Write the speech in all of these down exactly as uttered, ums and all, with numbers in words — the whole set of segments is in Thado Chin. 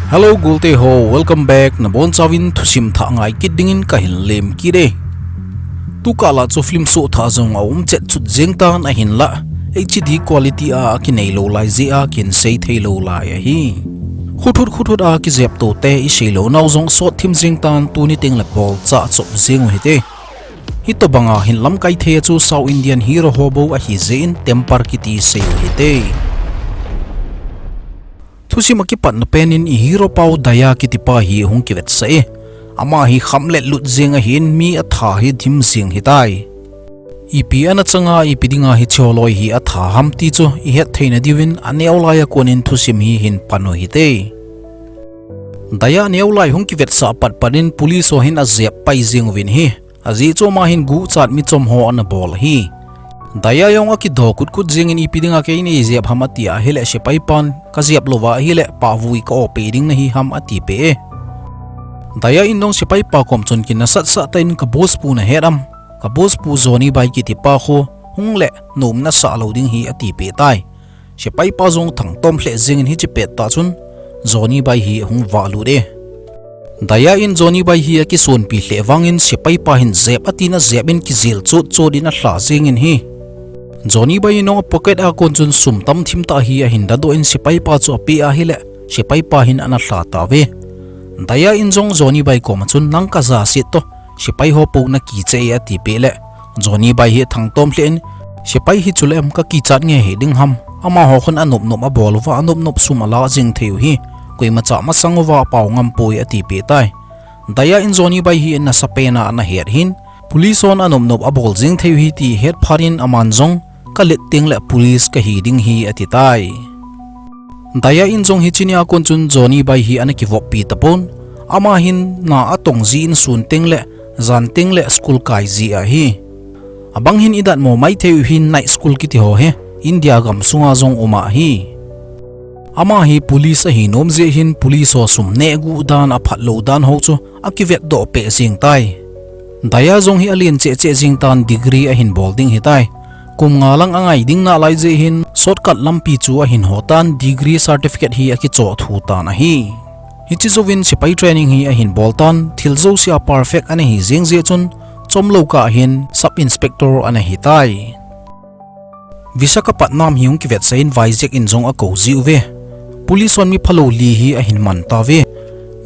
Hello, gulte ho, welcome back. Nabonchauvin thusim thah ngai kit dingin kahin lem kit e. Tukah lah chu film soh thah jong aum chet chut jeng tan ahinlah H D quality a akinei lou lai jeh a kihin sei thei lou lai ahi. Khuthut khuthut a kijep toh te isei lou nau jong sot thim jeng tan, tuni tengle bolcha chop jeng u hite. Hitobanga hin lamkai thei a chu South Indian hero ho bou ahi jeh in temper kiti sei u hite. Thusim a kipatna pen in i hero pau Daya kiti pa hi hung kivetsah e. Ama hi khamlet lut jeng ahin mi atha hi dim jeng hitai. Ipi ana changa, ipi dinga hiche holoi hi atha ham ti chu ihet theina diuvin aneo lai a kon in thusim hi hin pan u hite. Daya aneo lai hung kivetsah pat pat in police ho hin ajep pai jeng uvin ahi. Ajeh chu ama hin guhchat mi chom ho ana bol ahi. Daya jong akido kut kut jeng in ipi dinga kei nei jep ham ati ahile sepai pan, kajep louva ahile pahvui ka-o peh ding nahi ham ati peh e. Daya in jong sepai pa kom chun kinasat sah tah in ka boss pu nahet am, ka boss pu Johnny Bai kiti pa khu hung le nom nasah lou ding hi ati peh tai. Sepai pa jong thangtom lheh jeng in hiche pettah chun Johnny Bai hi ahung vah lut e. Daya in Johnny Bai hi akisonpi lheh vang in sepai pa hin jep atin ajep in kijel chot chot in alha jeng in ahi. Johnny Bai in jong a pocket a kon chun sum tam thim tah hi ahin dadoh in sepai pa chu apeh ahile sepai pa hin ana lha tauve. Daya in jong Johnny Bai kom a chun nang kaja set toh, sepai ho pou nakicha e ati peh le Johnny Bai hi athangtom lheh in, sepai hi chule em kakichat nge hiding ham, amaho khun anop nop abol uva anop nop sum ala jeng thei u hi, koimacha masang uva apao ngam poi ati peh tai. Daya in Johnny Bai hi nasa pen a ana het hin, police hon anop nop abol jeng thei u hi ti het phat in aman jong kalet tengle police kahi ding hi ati tai. Daya in jong hiche nia kon chun Johnny Bai hi ana kivoppi tapon, ama hin na atong jin sun tengle jan tengle school kai ji ahi. Abang hin idatmo maithei u hin night school kiti ho hi India gam sunga jong um ahi. Ama hi police ahi nom jeh hin police ho sum neh guh dan aphat lou dan ho chu akivetdoh peh jeng tai. Daya jong hi alen cheh cheh jeng tan, degree ahin bol ding hitai. Kum nga lang angai ding nalai jeh hin shortcut lampi chu ahin ho tan, degree certificate hi akichoh thu tan ahi. Hiche jouvin sepai training hi ahin bol tan, thil jouse a perfect ana hi jeng jeh chun chomlou kah hin sub inspector ana hitai. Visakhapatnam hi hung kivetsah in Vizag in jong akou jiuve. Police hon miphalou li hi ahin man tauve.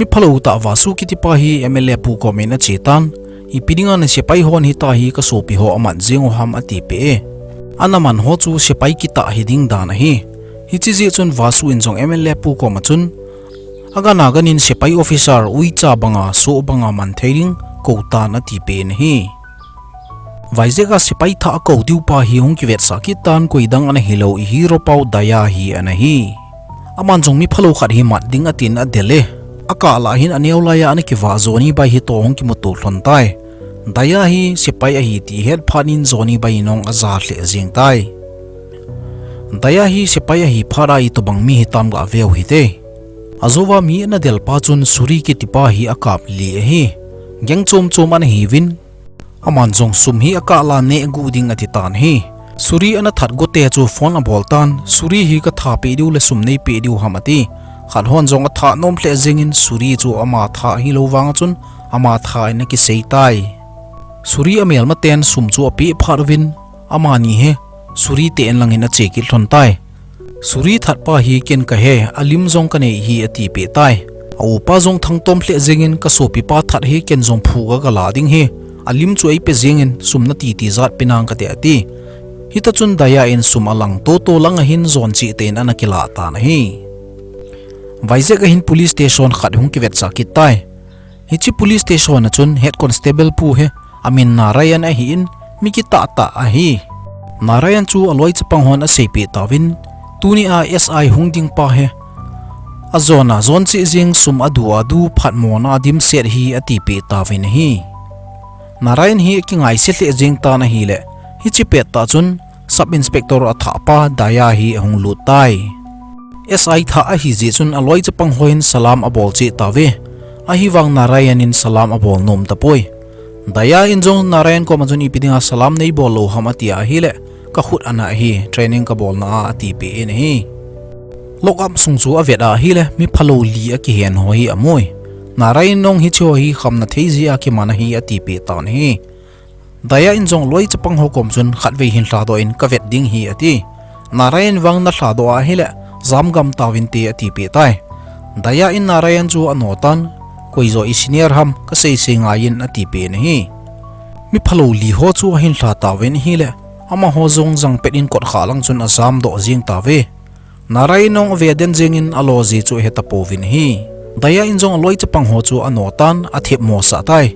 Miphalou tah Vasu kiti pa hi M L A pu kom in ache tan, ipi dinga na sepai hon hitia hi kasopi ho amat jeng u ham ati peh e. Ana man ho chu sepai kitah hiding dan ahi. Hiche jeh chun Vasu in jong M L A pu kom a chun agan agan in sepai officer uicha banga soh banga man thei ding kou tan ati peh in ahi. Vizag a sepai thah akou diu pa hi hung kivetsah kit tan, koidang ana hilou, i hero pau Daya hi ana hi. Aman jong miphalou khat hi mat ding atin adel e. Akah lah hin aneo lai a ana kivah Johnny Bai hi toh hung kimuto lhon tai. Daya hi sepai ahi ti het phat in Johnny Bai in jong aja lheh jeng tai. Daya hi sepai ahi phat a itobang mi hitam gah veu hite. Ajouva mi ana del pa chun Suri kiti pa hi akap li ahi. Gang chom chom ana hiuvin, aman jong sum hi akah lah neh guh ding ati tan ahi. Suri ana that gote chu phone abol tan, Suri hi katha peh diu le sum neipeh diu ham ati. Khat hon jong atha nom lheh jeng in Suri chu ama tha hilou vang a chun ama tha in akisei tai. Suri amelma ten sum chu apeh phat uvin, amani hi Suri te in lang in ache kit lhon tai. Suri that pa hi ken kahe, alim jong kanei hi ati peh tai. A upa jong thangtom lheh jeng in kasopi pa that hi ken jong phu kaga la ding ahi. Alim chu eipe jeng in sum nati ti jat pe nang kate ati. Hita chun Daya in sum alang toto lang a hin jon cheh tah in ana kilah tan ahi. Vizag a hin police station khat hung kivetsah kit tai. Hiche police station a chun head constable pu hi amin Narayan ahin, mi kitah tah ahi. Narayan chu aloi chapang hon aseipeh tauvin, tuni a S I hung ding pa hi ajon a jon cheh jeng, sum adu adu, phatmona dimset hi ati peh tauvin ahi. Narayan hi akingaise lheh jeng tan ahile, hiche pettah chun Sub Inspector athah pa Daya hi ahung lut tai. S I thah ahi jeh chun aloi chapang hon salam abol cheh tauve. Ahivang Narayan in salam abol nom tapoi. Daya in jong Narayan kom a chun ipi dinga salam neibol lou ham ati ahile, kakhut ana ahi, training kabolna a ati peh in ahi. Lock up sung chu avet ahile, mi phalou li akihen ho hi amu e. Narayan in jong hiche ho hi khamna thei jeh a kiman ahi atipeh tan ahi. Daya in jong aloi chapang ho kom chun khatvei hin lhadoh in kavet ding ahi ati. Narayan vang nalhadoh ahile, jam gam tauvinte atipeh tai. Daya in Narayan chu ano tan, koi joh i senior ham kaseisei ngaiyin atipeh in ahi. Mi phalou li ho chu ahin lha tauvin ahile, amaho jong jangpet in kotkhah lang chun ajamdoh jeng tauve. Narayan in jong ave den jengin alo jeh chu ahe tapouvin ahi. Daya in jong aloi chapang ho chu ano tan athepmo sah tai.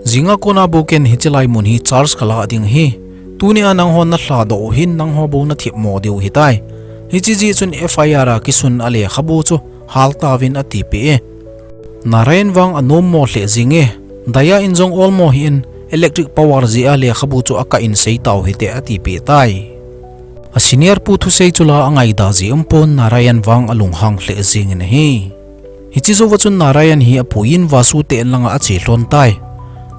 Jinga kona bou ken hiche lai mun hi charge kalah ding ahi. Tunia nanghon nalhadoh u hin nangho bou nathepmo diu ahitai. Hiche jeh chun F I R a kisun alekhabu chu hal tauvin atipeh e. Narayan vang anommo lheh jenge. Daya in jong olmo hih in electric power jeh a lekhabu chu akah in seitau hite atipeh tai. A senior pu thusei chu la angaida jeh umpon Narayan vang alunghang lheh jengin ahi. Hiche jouva chun Narayan hi apuiyin Vasu te in langa ache lhon tai.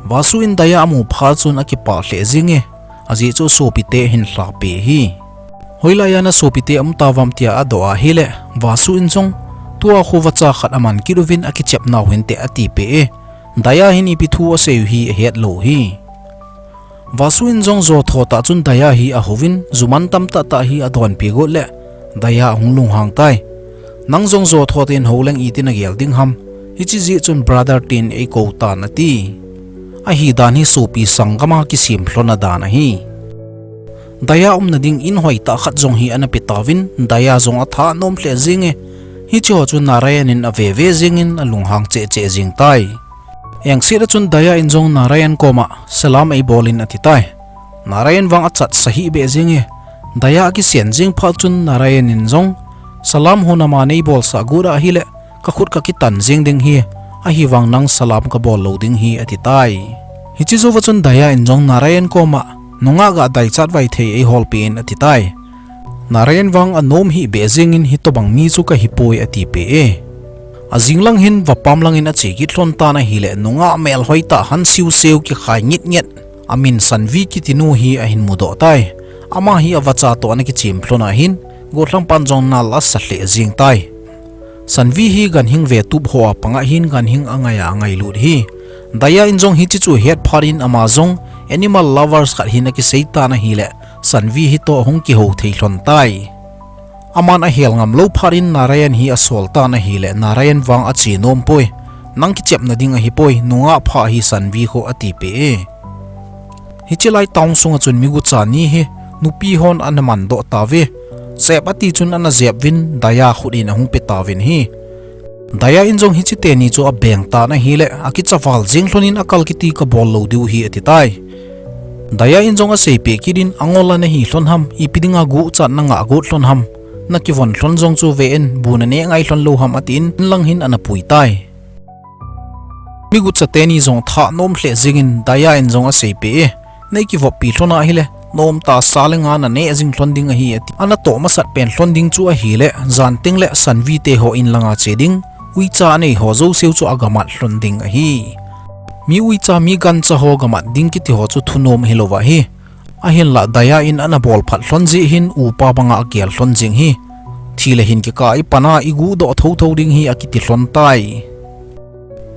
Vasu in Daya amu phat chun akipah lheh jenge. Ajeh chu sopite ahin lhapeh ahi. Hoilaiya nasopite aum tauvam tia adoh ahile, Vasu in jong, tua kho vacha khat aman kit uvin akichep nau hinte atipeh e. Daya hin ipi thu aseiu hi ahetlou ahi. Vasu in jong jotho tah chun Daya hi ahouvin, ju man tamtah tah hi adonpi got le, Daya ahung lunghang tai. Nang jong jotho tah in houleng iti nagel ding ham, hiche jeh chun brother tin eikou tan ati. Ahidan hi sopi sanggam a kisem lhon a dan ahi. Daya umna ding in hoitah khat jong hi ana pe tauvin, Daya jong athanom lheh jenge. Hicheho chu Narayan in aveve jengin alunghang cheh cheh jeng tai. Engset a chun Daya in jong Narayan koma salam eibolin ati tai. Narayan vang achatsa hih beh jenge. Daya akisen jeng phat chun Narayan in jong salam hon ama neibolsah got ahile, kakhut kakitan jeng ding ahi, ahivang nang salam kabol lou ding ahi ati tai. Hiche jouva chun Daya in jong Narayan koma nungah ga daichat vaithei eiholpeh in ati tai. Narayan vang anom hih beh jengin hitobang mi chu kahipoi atipeh e. Ajing lang hin vapam langin ache kit lhon tan ahile nungah melhoi tah hansiu seu kikhai ngit nget amin Sanvi kiti nu hi ahin mudoh tai. Ama hi avacha toh ana kichem lhon ahin, gollhang pan jong nal asa lheh jeng tai. Sanvi hi ganhing vetup ho a panga hin ganhing angai a angailut ahi. Daya in jong hiche chu ahet phat in ama jong animal lovers khat hin akisei tan ahile, Sanvi hi toh ahung kihou thei lhon tai. Aman ahel ngam lou phat in Narayan hi asol tan ahile, Narayan vang ache nom poi. Nang kichepna ding ahipoi, nungah pha ahi Sanvi kho atipeh e. Hiche lai town sunga chun migucha ni hi nupi hon ana mandoh tauve. Jep ati chun ana jep uvin Daya khut in ahung pe tauvin ahi. Daya in jong hiche teni chu abeng tan ahile, akicha val jeng lhon in akal kiti kabol lou diu ahi ati tai. Daya in jong aseipeh kit in angol a nahi lhon ham, ipi dinga guhchat nangah got lhon ham, nakivon lhon jong chu ve in, bu naneh ngai lhon lou ham atin, in lang hin ana pui tai. Migucha teni jong athanom lheh jengin Daya in jong aseipeh e, neikivoppi lhon ahile, nomtah sa le nga naneh jing lhon ding ahi ati. Ana toh masat pen lhon ding chu ahile, jan teng le Sanvi te ho in langa che ding, uicha anei ho jouseu chu agamat lhon ding ahi. Mi uicha mi gancha ho gamat ding kiti ho chu thunom ahilouva ahi. Ahinlah Daya in ana bol phat lhon jeh hin upa banga agel lhon jeng ahi. Thi le hin kikah a ipan a iguhdoh thotho ding ahi akiti lhon tai.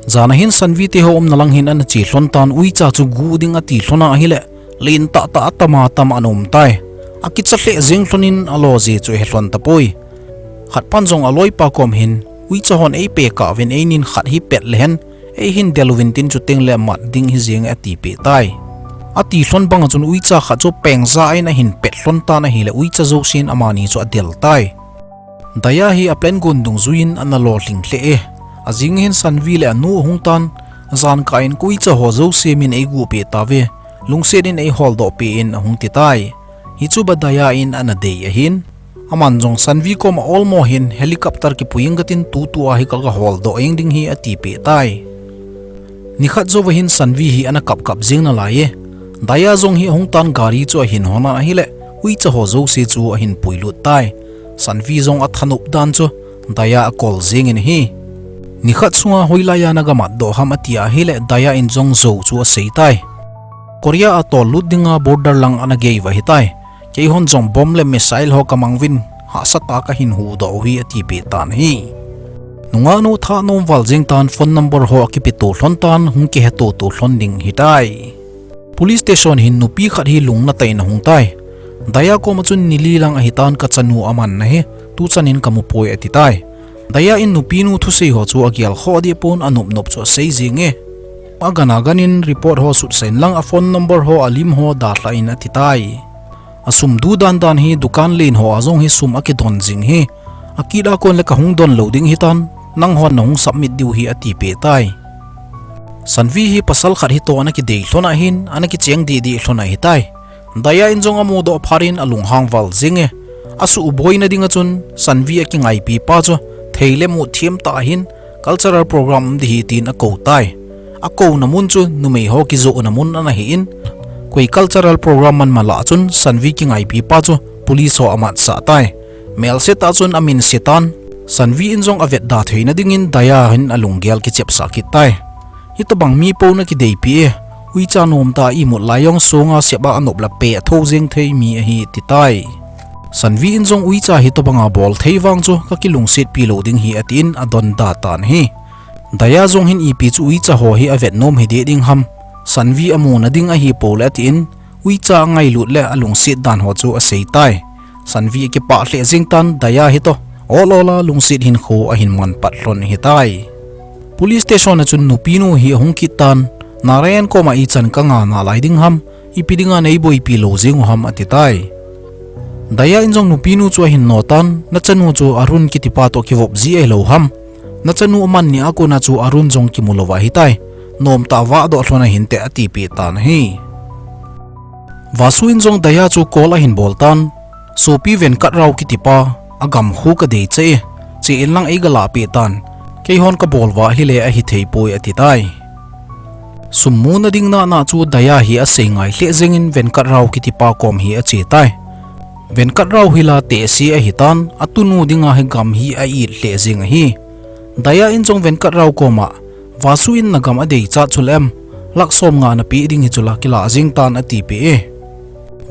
Jan a hin Sanvi te ho umna lang hin ana che lhon tan, uicha chu guh ding ati lhon ahile, len tahtah atama tam ana um tai. Akicha lheh jeng lhon in alo jeh chu ahe lhon tapoi. Khat pan jong aloipa kom hin, uicha hon eipeh kah uvin einin khat hi pet le hen, eihin del uvin tin chuteng le mat ding ahi jenge atipeh tai. Ati lhon banga chun uicha khat chu pengja in ahin pet lhon tan ahile uicha jousen amani chu adel tai. Daya hi a plan gon dungjuiyin ana lolhing lheh e. Ajing hin Sanvi le anu ahung tan, jankah in ka uicha ho jouse min eiguh peh tauve, lungset in eiholdoh peh in ahung ti tai. Hichu ba Daya in ana dei ahin. Aman jong Sanvi koma olmo hin helicopter kipui inge katin tutua hi ka, kaholdoh ing ding ahi atipeh tai. Nikhat jouva hin Sanvi hi ana kapkap jeng nalai e. Daya jong hi ahung tan gari chu ahin hon a ahile, uicha ho jouse chu ahin puilut tai. Sanvi jong athanop dan chu Daya akol jengin ahi. Nikhat sunga hoilaiya nagamatdoh ham ati ahile, Daya in jong jou chu asei tai. Korea a tollut dinga border lang ana gei uva ahitai. Keihon jong bomb le missile ho kamang uvin, hahsa tah a kahin huhdoh u hi atipeh tan ahi. Nungah nu thanom val jeng tan phone number ho akipeto lhon tan hung kiheto to lhon ding ahitai. Police station hin nupi khat hi lungna tah in ahung tai. Daya koma chun nili lang ahitan kachanu amanna hi tuchan in kamu poi atitai. Daya in nupinu thusei ho chu agel khoh deh pon anop nop chu asei jenge. Agan agan in report ho sutsah in lang aphone number ho alim ho dalhah in atitai. Asum du dan dan hi dukan len ho a jong hi sum akidon jing hi. Akit a kon le kahung don lou ding ahitan, nanghon nahung submit diu hi atipeh tai. Sanvi hi pasal khat hitoh ana kidei lhon ahin, ana kicheng deh deh lhon ahitai. Daya in jong amudoh phat in alunghang val jenge. Asuhboina dinga chun Sanvi akingaipi pa chu thei le mut them tah ahin, cultural program um ding ahi tin akou tai. Akouna mun chu numei ho kijohna mun ana hi in, koi cultural program man ma lah chun Sanvi kingaipi pa chu police ho amatsah tai. Melse tah chun amin se tan, Sanvi in jong avetda theina dingin Daya hin alunggel kichepsah kit tai. Hitobang mi po nakideipi e, uicha nomtah a imut lai jong songa sep a anop le peh tho jeng thei mi ahi atitai. Sanvi in jong uicha hitobanga bol thei vang chu kakilungsetpi lou ding ahi atin adonda tan ahi. Daya jong hin ipi chu uicha ho hi avet nom hiding ham, Sanvi amuna ding ahipoi le atin, uicha angailut le alungset dan ho chu asei tai. Sanvi akipah lheh jeng tan Daya hitoh ol ol a lungset hinkho ahin manpat lhon ahitai. Police station a chun nupinu hi ahung kit tan, Narayan koma ichan kanga nalai ding ham, ipi dinga neiboipi lou jeng u ham atitai. Daya in jong nupinu chu ahin notan, nachanu chu Arun kitipa toh kivop ji ahilou ham. Nachanu aman nia kona chu Arun jong kimu louva ahitai. Nomtah a vahdoh lhon ahinte atipeh tan ahi. Vasu in jong Daya chu call ahin bol tan, sopi Venkatrao kitipa, agam khu kadei chai e, che in lang eiga lahpeh tan, keihon kabol uva ahile ahithei poi atitai. Sum muna ding nana chu Daya hi asei ngai lheh jengin Venkatrao kitipa kom hi ache tai. Venkatrao hi la tehse ahitan, atunu dinga hi gam hi a-it lheh jeng ahi. Daya in jong Venkatrao koma, Vasu in nagam adeichat chule em, lakh somnga napeh ding hi chula kilah jeng tan atipeh e.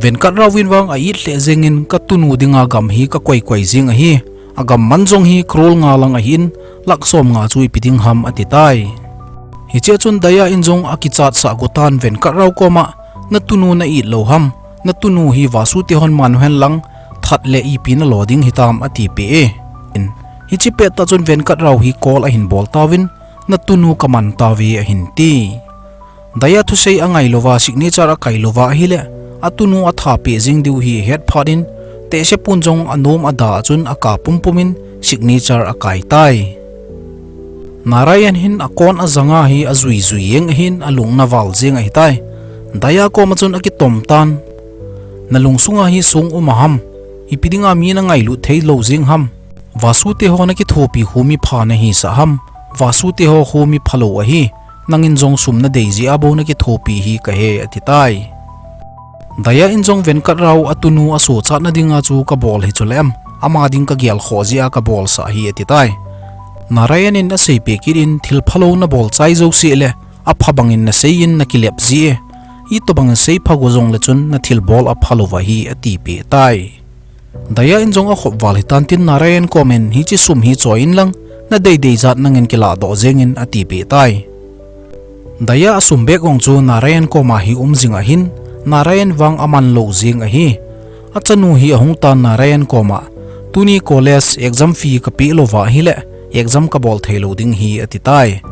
Venkatrao in vang a-it lheh jengin katunu dinga gam hi kakoikoi jeng ahi. Agam man jong hi crore nga lang ahin, lakh somnga chu ipi ding ham atitai. Hichea chun Daya in jong akichatsah go tan Venkatrao koma, natunu na-it lou ham, natunu hi Vasu te hon man uhen lang, that le ipi nalo ding hitam atipeh e. Hiche pettah chun Venkatrao hi call ahin bol tauvin, natunu kaman tauve ahin ti. Daya thusei angai louva signature akai louva ahile, atunu athapeh jeng diu hi ahet phat in, tehse pon jong anom ada chun aka pumpum in signature akai tai. Narayan hin akon ajanga hi ajui jui jeng ahin alungna val jeng ahitai. Daya koma chun akitom tan. Nalungsunga hi song um a ham. Ipi dinga mi nangailut thei lou jeng ham. Vasu te ho nakithopi khu mipha nahisah ham. Vasu te ho khu miphalou ahi. Nangin jong sum nadei jeh a bou nakithopi hi kahe atitai. Daya in jong Venkatrao atunu asochatna dinga chu kabol hi chule em, ama ding kagel khoh jeh a kabolsah ahi atitai. Narayan in aseipeh kit in thil phalou nabol chai jouse le, apha bangin nasei in nakilep jeh e. Itobangin seipha go jongle chun nathilbol aphalou ahi atipeh tai. Daya in jong akhop val hitan tin Narayan komin hiche sum hi choi in lang, nadei dei jat nangin kilahdoh jengin atipeh tai. Daya asum bag ong chu Narayan koma hi um jing ahin, Narayan vang aman lou jeng ahi. Achanu hi ahung tan Narayan koma, tuni college exam fee kapeh louva ahile, exam kabol thei lou ding hi atitai.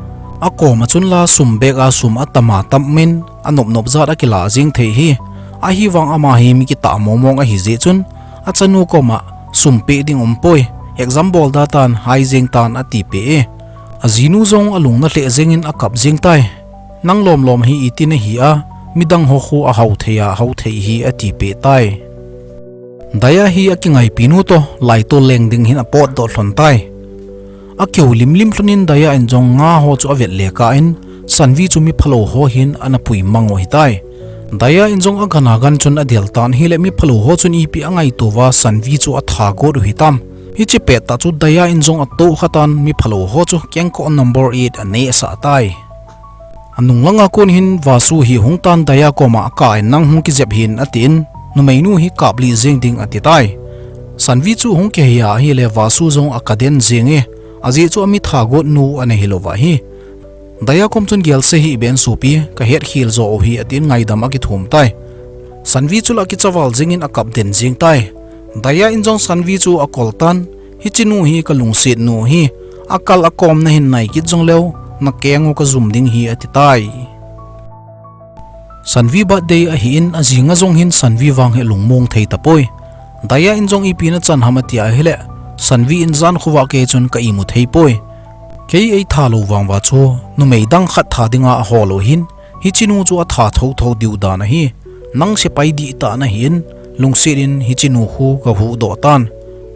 Akoma chun la sum bag a sum atama tam in, anop nop jat akilah jeng thei hi. Ahivang ama hi mi kitah mong mong ahi jeh chun, achanu koma, sum peh ding umpoi, exam bol da tan, hai jeng tan atipeh e. Ajinu jong alungna lheh jengin akap jeng tai. Nang lom lom hi iti nahi a, midang ho khu ahao thei a, hao thei hi atipeh tai. Daya hi akingaipi nu toh, laitol leng ding hin apotdoh lhon tai. Akihoulim lim lhon in Daya in jong nga ho chu avet le kah in, Sanvi chu miphalou ho hin ana pui mang u ahitai. Daya in jong agan agan chun adel tan ahile miphalou ho chun ipi angaito uva Sanvi chu atha got u hitam. Hiche pettah chu Daya in jong atoh kha tan miphalou ho chu kengkoh number eight anehsah tai. Anung langa kon hin Vasu hi hung tan Daya koma akah in nang hung kijep hih in atin, numeinu hi kaplih jeng ding atitai. Sanvi chu hung kihei a ahile Vasu jong akap den jenge, ajeh chu ami thagot nu ana hilou va hi. Daya kom chun gelse hih ben sopi, kahet khel jo u hi atin ngaidam akithum tai. Sanvi chu la kicha val jingin akap den jing tai. Daya in jong Sanvi chu akol tan, hiche nu hi kalungset nu hi, akal akom nahin nai kit jongleu, nakeng u kajum ding hi ati tai. Sanvi birthday ahin ajing a jong hin Sanvi vang hi lungmong thei tapoi. Daya in jong ipi nachan ham ati ahile, Sanvi in jan khovah kei chun ka imu thei poi. Kei eitha lou vang va chu, numei dang khat tha dinga ahol u hin, hiche nu chu atha thotho diu dan ahi. Nang sepai dihtah nahin, lungset in hiche nu khu kahuhdoh tan.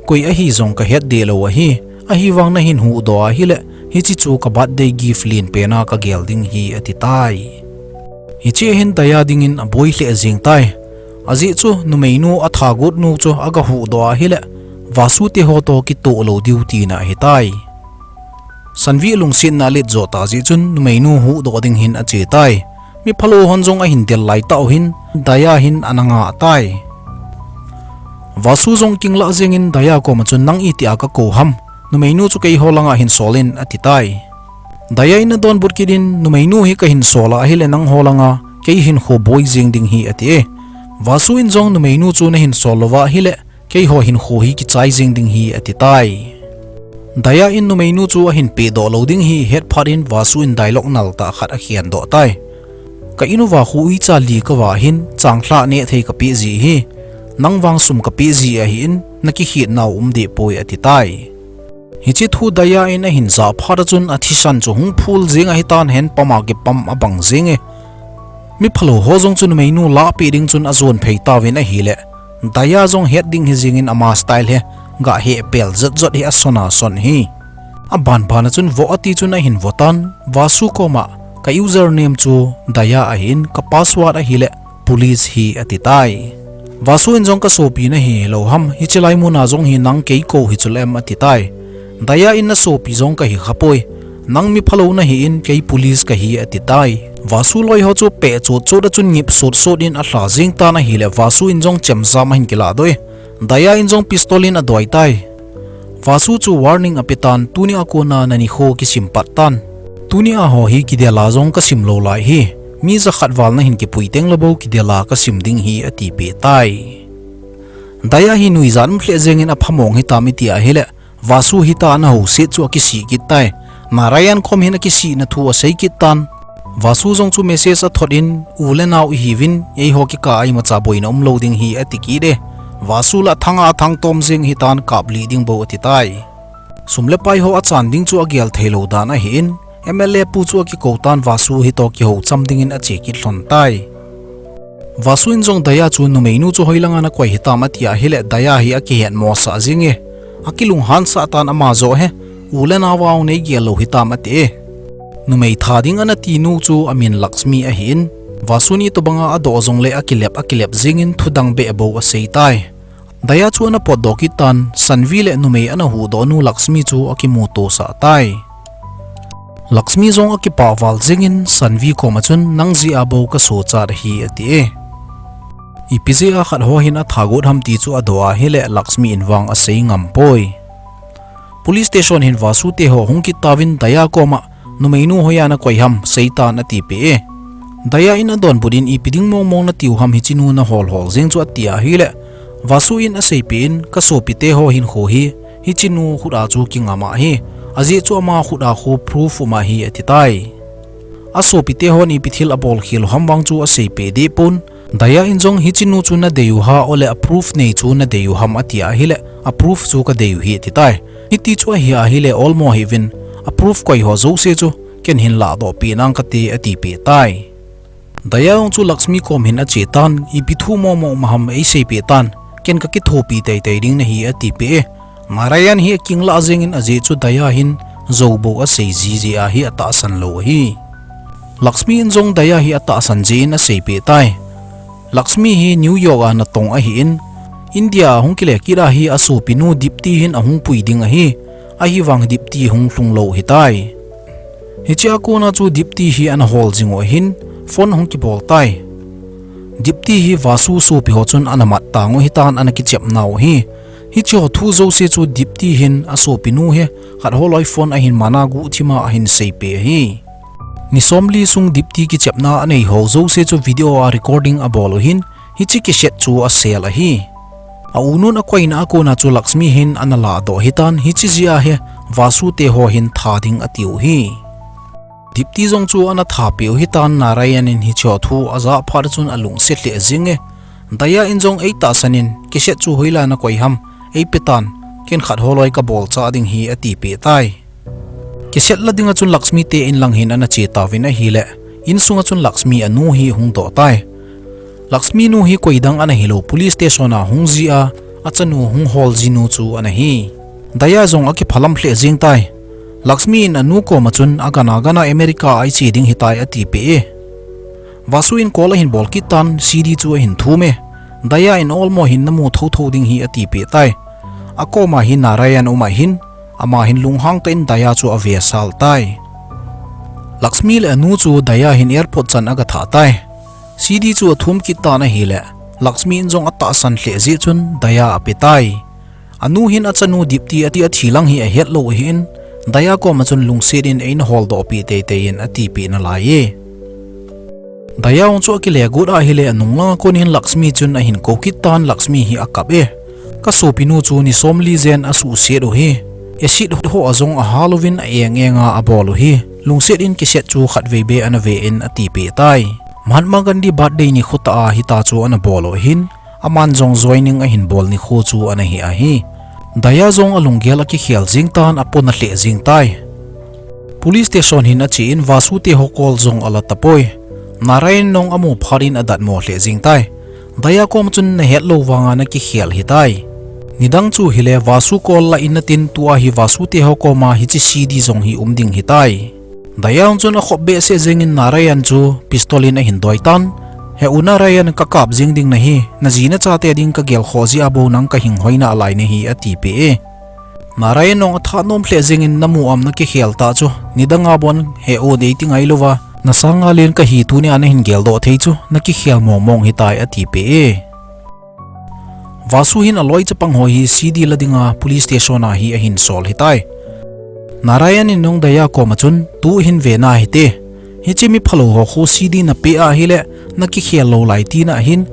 Koi ahi jong kahet deh lou ahi, ahivang nahin huhdoh ahile, hiche chu ka birthday gift lenpen a kagel ding hi ati tai. Hiche hin Daya dingin aboi lheh jing tai. Ajeh chu numeinu athagot nu chu agahuhdoh ahile, Vasu teho toh kitoh lou diu tina ahitai. Sanvi lungsetna alet jo ta jeh chun numeinu huhdoh ding hin ache tai. Miphalou hon jong ahin del lai tah u hin, Daya hin ana ngah tai. Vasu jong akinglah jengin Daya koma chun, nang itia kakou ham, numeinu chu keiho langa hin sol in ati tai. Daya in adonbut kit in, numeinu hi kahin sol a ahile nangho langa kei hinkho boi jeng ding hi ati e. Vasu in jong numeinu chu nahin sol louva ahile, keiho hinkho hi kichai jeng ding hi ati tai. Daya in numeinu chu ahin pehdoh lou ding hi ahet phat in Vasu in dialogue nal tah khat akhen doh tai. Ka in uva khu uicha li kavah hin, changlhah neh thei kapeh ji hi, nang vang sum kapeh ji ahin, nakikhetnau um deh poi ati tai. Hiche thu Daya in ahin jah phat a chun athisan chu hung phul jeng ahitan, handpump a kipump abang jenge. Miphalou ho jong chu numeinu lahpeh ding chun ajon phei tauvin ahile, Daya jong het ding hi jengin ama style hi, gah heh pel jotjot hi asona son hi. Abanban a chun voh ati chun ahin voh tan, Vasu koma, ka username chu Daya ahin, ka password ahile, police hi ati tai. Vasu in jong, ka sopi nahi lou ham, hiche lai muna jong hi nang kei kou hi chule em ati tai. Daya in, na sopi jong kahi khapoi, nang miphalou nahin kei police kahi ati tai. Vasu loi ho chu peh chotchot a chun ngip sotsot in alha jeng tan ahile, Vasu in jong chemjam ahin kilah doh e. Daya in jong pistol in adoi tai. Vasu chu warning ape tan, tunia kona nanikho kisim pat tan. Tunia ho hi kidel a jong kasim lou lai hi. Mi jakhat val nahin kipui tengle bou kidel a kasim ding hi atipeh tai. Daya hi nuijat um lheh jengin aphamong hitam iti ahile, Vasu hita ana houset chu akisih kit tai. Narayan kom hin akisihna thu asei kit tan. Vasu jong chu message athot in, u le nao ihiuvin, eiho kikah a imacha boina umlou ding hi ati kit e. Vasu la athang a athang tom jeng hitan, kaplih ding bou ati tai. Sum le pai ho achan ding chu agel theilou dan ahin, M L A pu chu akikou tan, Vasu hitoh kihoucham dingin ache kit lhon tai. Vasu in jong Daya chu numeinu chu hoilanga nakoi hitam ati ahile, Daya hi akihetmosah jenge. Akilunghansah tan, ama joh he, u le nao vang neigel lou hitam ati e. Numei tha ding ana tinu chu amin Lakshmi ahin, Vasu ni tobanga adoh jongle akilep akilep jengin thudang beh bou asei tai. Daya chu ana potdoh kit tan, Sanvi le numei ana huhdoh nu Lakshmi chu akimutosah tai. Lakshmi jong akipah val jengin Sanvi koma chun, nang jeh a bou kasochat ahi ati e. Ipi jeh a khat ho hin athagot ham ti chu adoh ahile, Lakshmi in vang asei ngam poi. Police station hin Vasu teho hung kit tauvin, Daya koma, numeinu hoiya nakoi ham, seitan atipeh e. Daya in adonbut in, ipi ding mongmong natiu ham hichenu nahol hol jeng chu ati ahile, Vasu in aseipeh in, ka sopi teho hinkho hi, hichenu khut a chu kingam ahi, ajeh chu ama khut a khu proof um ahi ati tai. Asopi tehon ipi thil abol khel u ham vang chu aseipeh deh pon, Daya in jong hichenu chu nadei u ham, ole a proof nei chu nadei u ham ati ahile, a proof chu kadei u hi ati tai. Hiti chu ahi ahile olmo hiuvin, a proof koi ho jouse chu ken hin lahdoh peh nang kate atipeh tai. Daya jong chu Lakshmi kom hin ache tan, ipi thu mongmong um ham eiseipeh tan, ken kakithopi teitei ding nahi atipeh e. Narayan hi akinglah jengin ajeh chu Daya hin jou bou asei jiji ahi, atahsan lou ahi. Lakshmi in jong Daya hi atahsan jeh in aseipeh tai. Lakshmi hi New York a natong ahin, India a hung kile kit ahi, asopinu Dipti hin ahung pui ding ahi, ahivang Dipti hung lhung lou hitai. Hichea kona chu Dipti hi ana hol jing u ahin, phone hung kibol tai. Dipti hi Vasu sopi ho chun ana mat tang u hitan, ana kichepnau ahi. Hiche ho thu jouse chu Dipti hin asopinu hi khat holoi phone ahin mana guhthima ahin seipeh ahi. Ni somli sung Dipti kichepna anei ho jouse chu video a recording abol u hin, hiche cassette chu asel ahi. A unun akoina a kona chu Lakshmi hin ana ladoh hitan, hiche jeh a hi Vasu te ho hin tha ding atiu hi. Dipti jong chu ana thapeh u hitan, Narayan in hiche ho thu ajah phat chun alungset lheh jenge. Daya in jong eitahsan in, cassette chu hoilai a nakoi ham, eipetan, ken khat holoi kabol chah ding hi atipeh tai. Cassette la dinga chun Lakshmi te in lang hin ana che tauvin ahile, insunga chun Lakshmi anu hi hungdoh tai. Lakshmi nu hi koidang ana hilou, police station a hung jia, achanu hung hol jinu chu ana hi. Daya jong akiphalam lheh jeng tai. Lakshmi in anu koma chun agana gana America a iche ding hitai atipeh e. Vasu in call ahin bol kit tan, C D chu ahin thum e. Daya in olmo hin namu thotho ding hi atipeh tai. Akoma hi Narayan um ahin, ama hin lunghang tah in Daya chu avesal tai. Lakshmi le anu chu Daya hin airport chan agathah tai. C D chu athum kit tan ahile, Lakshmi in jong atahsan lheh jeh chun Daya ape tai. Anu hin achanu Dipti ati athi lang hi ahetlou ahin, Daya koma chun lungset in eina holdoh peh teitei in atipeh nalai e. Daya jong chu akile got ahile anung langa kon hin Lakshmi chun ahin kou kit tan, Lakshmi hi akap e. Kasopinu chu ni somli jen asuhset u hi. Acid ho a jong ahal uvin a eng enga abol u hi. Lungset in cassette chu khatvei beh ana ve in atipeh tai. Mahatma Gandhi birthday nikho tah a hitia chu ana bol u ahin, aman jong joining ahin bol nikho chu ana hi ahi. Daya jong alunggel akikhel jeng tan, apona lheh jeng tai. Police station hin ache in Vasu te ho call jong ala tapoi. Narayan in jong amu phat in adatmo lheh jeng tai. Daya koma chun nahetlou vanga nakikhel hitai. Nidang chu hile Vasu call la in natin tua hi Vasu te ho koma hiche C D jong hi um ding hitai. Daya jong chun akhop behseh jeng in Narayan chu pistol in ahin doi tan. He u Narayan, kakap jeng ding nahi, naji nachate ding kagel khoh jeh a bou nang kahing hoi nalai nahi atipeh e. Narayan jong athanom lheh jeng in namu am nakikhel tah chu, nidang a bon he u dei ti ngailouva, nasanga len kahi tunia nahin geldoh thei chu, nakikhel mong mong hitai atipeh e. Vasu hin aloi chapang ho hi C D la dinga police station a hi ahin sol hitai. Narayan in jong Daya koma chun, tu hin ve nahite. Hiche miphalou ho khu C D napeh ahile, nakikhel lou lai tina ahin,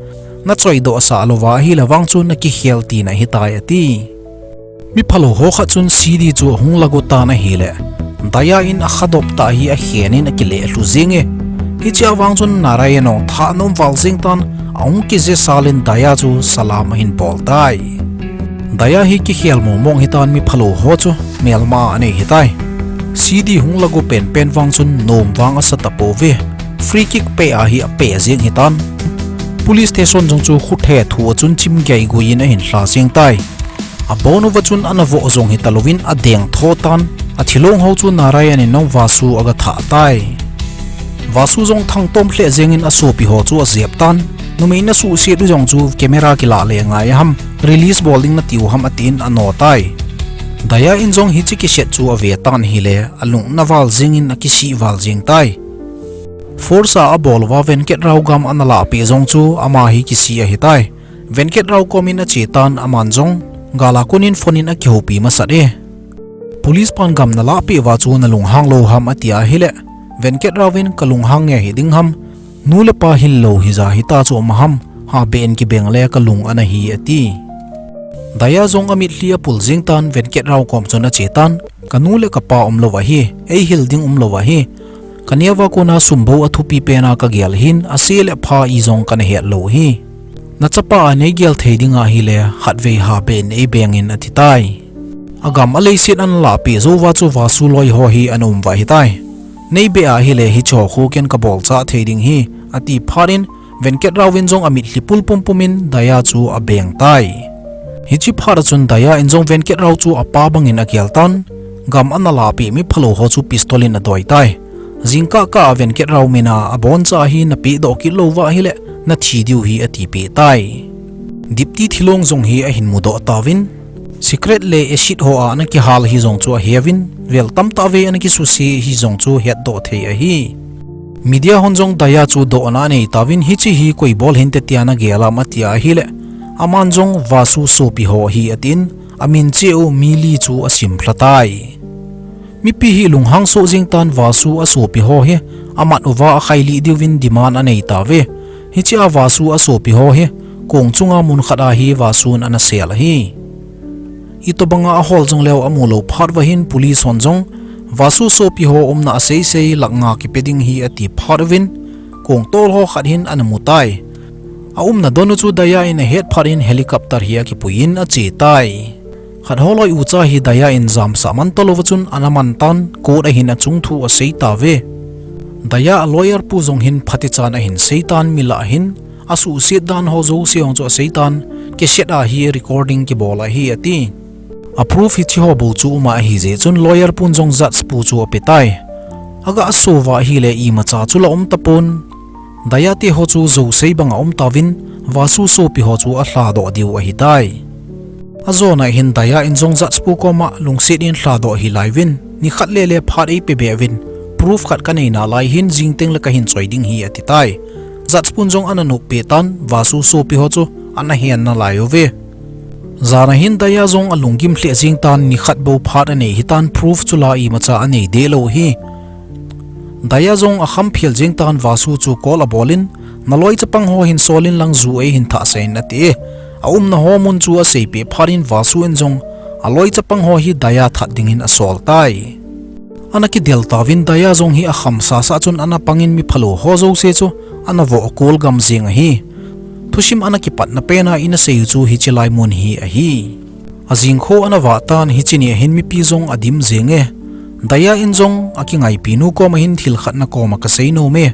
nachoidoh sah louva ahile vang chu nakikhel tina hitai ati. Miphalou ho khat chun C D chu ahung lago tan ahile, Daya in akhadop tah hi akhen in akile lhu jeng e. Hichea vang chun Narayan jong thanom val jeng tan, ahung kijesal in Daya chu salam ahin bol tai. Daya hi kikhel mong mong hitan, miphalou ho chu melma anei hitai. C D hung lago penpen vang chun nom vang asa tapouve. Free kick peh a hi apeh jeng hitan. Police station jong chu khuthe thu a chun chim geigui in ahin lha jeng tai. Abon uva chun ana voh jong hitalouvin adeng tho tan. Athilong ho chu Narayan in jong Vasu agathah tai. Vasu jong thangtom lheh jeng in asopi ho chu ajep tan. Numei nasuhset u jong chu camera kilah le ngai ham, release bol ding natiu ham atin ano tai. Daya in jong hiche cassette chu ave tan ahile, alungna val jeng in akisih val jeng tai. Force a abol uva Venkat Rao gam ana lahpeh jong chu ama hi kisih ahitai. Venkat Rao kom in ache tan, aman jong gal a kon in phone in akihoupi masat e. Police pan gam nalahpeh uva chu nalunghang lou ham atia ahile, Venkat Rao in kalunghang nge hiding ham, nu le pa hil lou hija hita chu um ham, habeh in kibeng le kalung ana hi ati. Daya jong amitlhi apul jeng tan, Venkat Rao kom chun ache tan, kanu le kapa umlou ahi, eihil ding umlou ahi. Kaneo a kona sum bou athupi pena kagel ahin, ase le apha ijong kana hetlou ahi. Nachapa a neigel thei ding ahile, khatvei habeh in eibeng in ati tai. Agam aleiset ana lahpeh jou uva chu Vasu loi ho hi ana um uva ahitai. Neibeh ahile hiche ho khu ken kabol chah thei ding ahi, ati phat in, Venkat Rao in jong amitlhi pul pumpum in Daya chu abeng tai. Hiche phat a chun Daya in jong Venkat Rao chu apa bang in agel tan, gam ana lahpeh miphalou ho chu pistol in adoi tai. Jingkah kah a Venkat Rao min a aboncha hi napehdoh kit louva ahile, nathi diu ahi atipeh tai. Dipti thilong jong hi ahin mudoh tauvin, cigarette le acid ho a ana kihal ahi jong chu aheuvin, vel tamtah vei ana kisuse ahi jong chu hetdoh thei ahi. Media hon jong Daya chu dohna anei tauvin, hiche hi koi bol hinte tia nagel am atia ahile, Aman jong Vasu sopi ho ahi atin, amin cheh u Mili chu asim lha tai. Mipi hi lunghang soh jing tan Vasu asopi ho hi amat uva akhailih diuvin demand anei tauve. Hichea Vasu asopi ho hi kong chunga mun khat a hi Vasun ana sel ahi. Itobanga ahol jongleu amu lou phat uva hin police hon jong Vasu sopi ho umna aseisei lakh nga kipe ding hi ati phat uvin, kong tol ho khat hin ana mu tai. Aumna don u chu Daya in ahet phat in helicopter hi akipuiyin ache tai. Khat holoi ucha hi Daya in jamsah man talouva chun ana man tan court a hin achung thu asei tauve. Daya lawyer pu jong hin phatichan ahin sei tan, mi lah hin asuhset dan ho jouse jong chu asei tan, cassette a hi recording kibol ahi ati. A proof hiche ho bou chu uma ahijeh chun lawyer pun jong judge pu chu ape tai. Aga sova ahile imacha chu la um tapon. Daya te ho chu jousei banga um tauvin, Vasu sopi ho chu alhadoh diu ahitai. Ajona hin Daya in jong judge pu koma lungset in lhadoh hih lai uvin, nikhat lele phat eipe be uvin, proof khat kanei nalai hin jingteng le kahin choi ding hi ati tai. Judge pun jong ana nop peh tan, Vasu sopi ho chu ana hen nalai uve. Jana hin Daya jong alunggim lheh jing tan, nikhat bou phat anei hitan, proof chu la imacha anei deh lou hi. Daya jong akham phel jing tan, Vasu chu call abolin, naloi chapang ho hin solin lang ju eihin thahsah in ati. Aumna ho mun chu aseipeh phat in Vasu in jong aloi chapang ho hi Daya that dingin asol tai. Ana kidel tauvin Daya jong hi akham sasa chun ana pangin mi phalou ho jouse chu ana vohkol gam jeng ahi. Thusim ana kipatna pena ina sei u chu hiche lai mun hi ahi. Ajing kho ana vah tan, hiche ni ahin mipi jong adim jenge. Daya in jong akingaipi nu koma hin thil khat nakoma kasei nom e.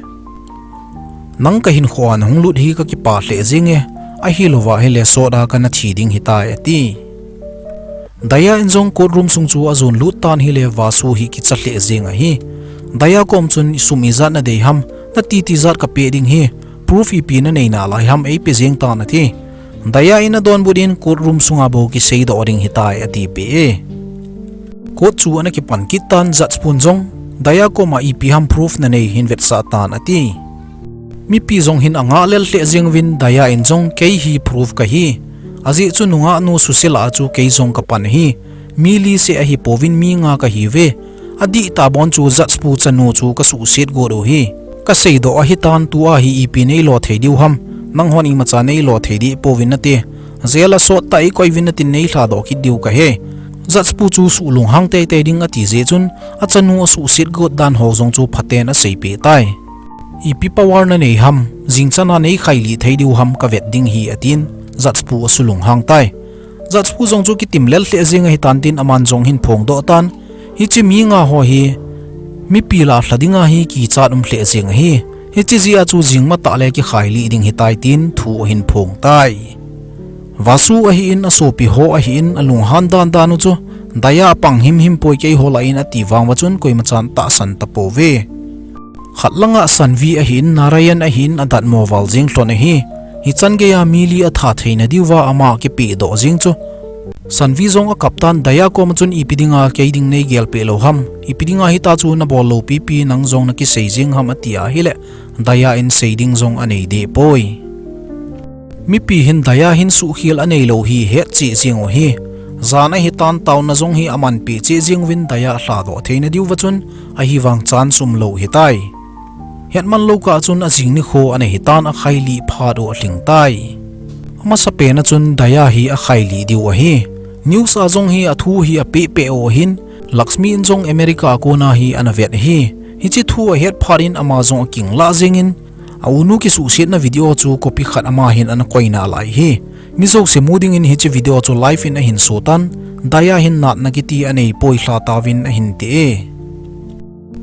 Nang kahinkhoa nahung lut hi kakipah lheh jenge. Ahilouva hile sot a kana thi ding hitai ati. Daya in jong court room sung chu ajon lut tan, hile Vasu hi kicha lheh jeng ahi. Daya kom chun sum ijat nadei ham, nati tijat kapeh ding hi, proof ipi nanei nalai ham eipe jeng tan ati. Daya in adonbut in court room sunga bou kiseidoh ding hitai atipeh e. Court chu ana kipan kit tan, judge pun jong Daya koma ipi ham proof nanei hin vetsah tan ati. Mipi jong hin angah lel lheh jeng uvin, Daya in jong kei hi proof kahi. Ajeh chu nungah nu suse lah a chu kei jong kapan ahi. Mi li seh ahipouvin mi nga kahiuve. Adih tah bon chu judge pu chanu chu kasuhset got u hi. Kaseidoh ahitan, tua hi ipi neilo thei diu ham. Nanghon imacha neilo thei deh pouvin nate. Jail a sot tah eikoi uvin natin neilhadoh kit diu kahe. Judge pu chu suhlunghang teitei ding ati jeh chun, achanu asuhset got dan ho jong chu phaten aseipeh tai. Ipi power nanei ham, jingchan a neikhailih thei diu ham kavet ding hi atin, judge pu asulunghang tai. Judge pu jong chu kitim lel lheh jeng ahitan tin aman jong hin phongdoh tan, hiche mi nga ho hi mipi lah lha dinga hi kichat um lheh jeng ahi. Hiche jeh a chu jing matah le kikhailih ding hitai tin thu ahin phong tai. Vasu ahin, asopi ho ahin, alunghan dandan u chu Daya apang himhim poi, keiho lah in ati vang uva chun koimachan atahsan tapouve. Khat langa Sanvi ahin, Narayan ahin, adatmo val jeng lhon ahi. Hichan geiya mi li atha theina diuva ama kipehdoh jeng chu Sanvi jong akap tan, Daya koma chun ipi dinga kei ding neigelpeh lou ham, ipi dinga hitia chu nabol lou pipi nang jong nakisei jeng ham ati ahile, Daya in sei ding jong anei deh poi. Mipi hin Daya hin suhkhel aneilou hi hetcheh jeng u hi. Jan ahitan, taona jong hi amanpeh cheh jeng uvin Daya alhadoh theina diuva chun ahivang chance umlou hitai. Hetman lou kah chun ajing nikho ana hitan, akhailih phat u alhing tai. Amasapen a chun Daya hi akhailih diu ahi. News a jong hi athu hi apehpeh u ahin, Lakshmi in jong America a kona hi ana vet ahi. Hiche thu ahet phat in ama jong akinglah jengin, a-unu kisuhsetna video chu copy khat ama hin ana koi nalai hi. Mi jouse mu dingin hiche video chu live in ahin so tan, Daya hin natna kiti aneipoi, lha tauvin ahin ti e.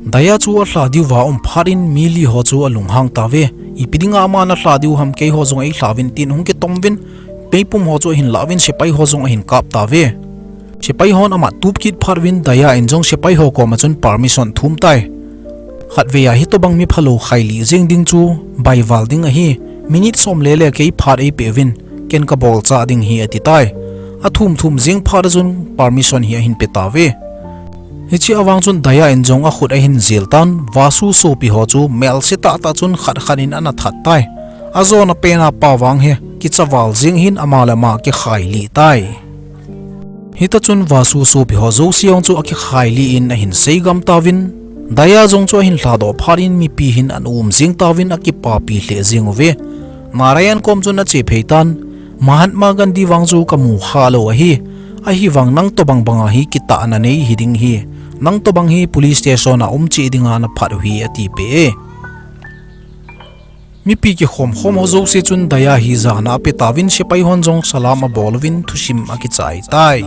Daya chu alha diuva um phat in mi li ho chu alunghang tauve. Ipi dinga ama nalha diu ham, keiho jong eilha uvin tin hung kitom uvin, meipum ho chu ahin lah uvin sepai ho jong ahin kap tauve. Sepai hon amat tup kit phat uvin Daya in jong sepai ho koma chun permission thum tai. Khatvei a hitobang mi phalou khailih jeng ding chu baival ding ahi. Minute som lele kei phat eipeh uvin, ken kabolchah ding hi ati tai. Athum thum jeng phat a chun permission hi ahin pe tauve. Hiche avang chun Daya in jong akhut ahin jel tan, Vasu sopi ho chu melse tahtah chun khat khat in ana that tai. Ajona pena pa vang hi kicha val jeng hin ama le ama kikhai lih tai. Hita chun Vasu sopi ho jouse jong chu akikhai lih in ahin seigam tauvin, Daya jong chu ahin lhadoh phat in mipi hin ana um jeng tauvin akipapi lheh jeng uve. Narayan kom chun ache phei tan, Mahatma Gandhi vang chu kamu kha lou ahi. Ahivang nang tobang banga hi kitahna nei hiding hi. Nang tobang hi police station a um cheh dinga naphat u hi, ati peh e. Mipi kikhom khom ho jouse chun Daya hi jana ape tauvin sepai hon jong salam abol uvin thusim akichai tai.